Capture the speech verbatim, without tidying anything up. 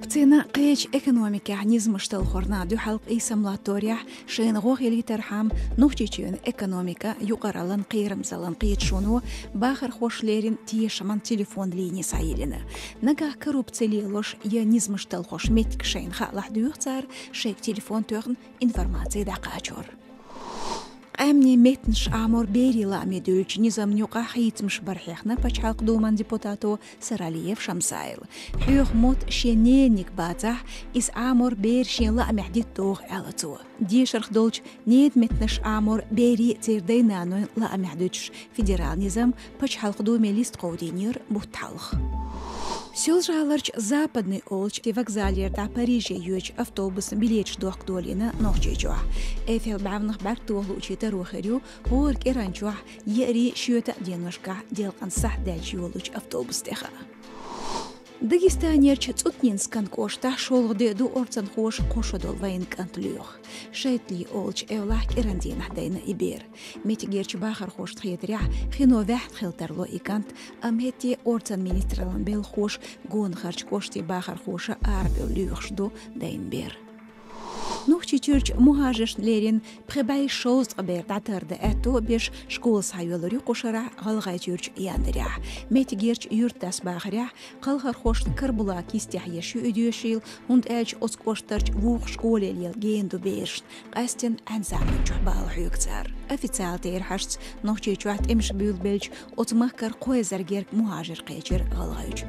Цена кхеча экономикехь низамаш талхорна дуьхьал къийсам латторехь, шайна гӀо хилийтархьама, Нохчийчоьнан экономика юкъараллан кхерамзаллан кхеташоно бахархоша леррина тешаман телефон лини схьайиллина. Нагахь коррупци лелош я низамаш талхош меттиг шайна хаалахь, дуьйху цара, шайга телефон тоьхна информаци дӀакхачор. Къаьмнийн меттанаш Ӏамор берийн лааме дуьллучу низамна юкъахь хийцамаш бара хьехна Пачхьалкхан Думан депутато Саралиев Шамсайла. Хьоьху мотт шен ненаниг бацахь, иза Ӏамор бер шен лаамехь дита догӀу, аьлла цо. Дешарх долчу, ненан меттанаш Ӏамор берийн а, церан дай-наной а лаамехь дуьтуш федералан низам Пачхьалкхан Думе листа кховдийнера бутт хьалха. Соьлжа-ГӀаларчу Западный олучу вокзалера дӀа Париже йоьдучу автобусна билеташ дохка долийна Нохчийчохь. Эйфел бӀаьвнах бӀаьрг тоха луучийн таро хир ю хӀора кӀиранчохь еарин, шоьтан деношкахь делкъан сахьт даьлча йолучу автобус тӀехь. Дагестанерчу Цутнинскан кӀоштахь шолгӀа де ду орцанхоша кхо шо долу вайна кӀант лоьху. Шайтли олучу эвлахь кӀиран дийнахь дайна и бер. Меттигерчу бахархошна хетарехь, хино ваьхна хила тарло и кӀант, амма хӀетте орцан министраллан белхахоша, гонахарчу кӀоштийн бахархоша арабевлла лоьхуш ду дайна бер. Нохчийчуьрчу мухӀажаршна леррина пхи бӀе шовзткъа бер дӀатардан аьтто беш школа схьайоьллур ю кху шарахь ГӀалгӀайчуьрчу Яндарехь. Меттигерчу юьртдас бахарехь, кхалхархошна карбулак йистехь еш ю и доьшийла, хӀунда аьлча оцу кӀоштарчу вукху школе лела гена ду берашна, къаьсттина Ӏаьнан заманчохь бала хьоьгу цара. Официалан терахьашца, Нохчийчохь тӀемаш буьйлабелча, оцу махкара кхо эзар гергга мухӀажар кхечира ГӀалгӀайчу.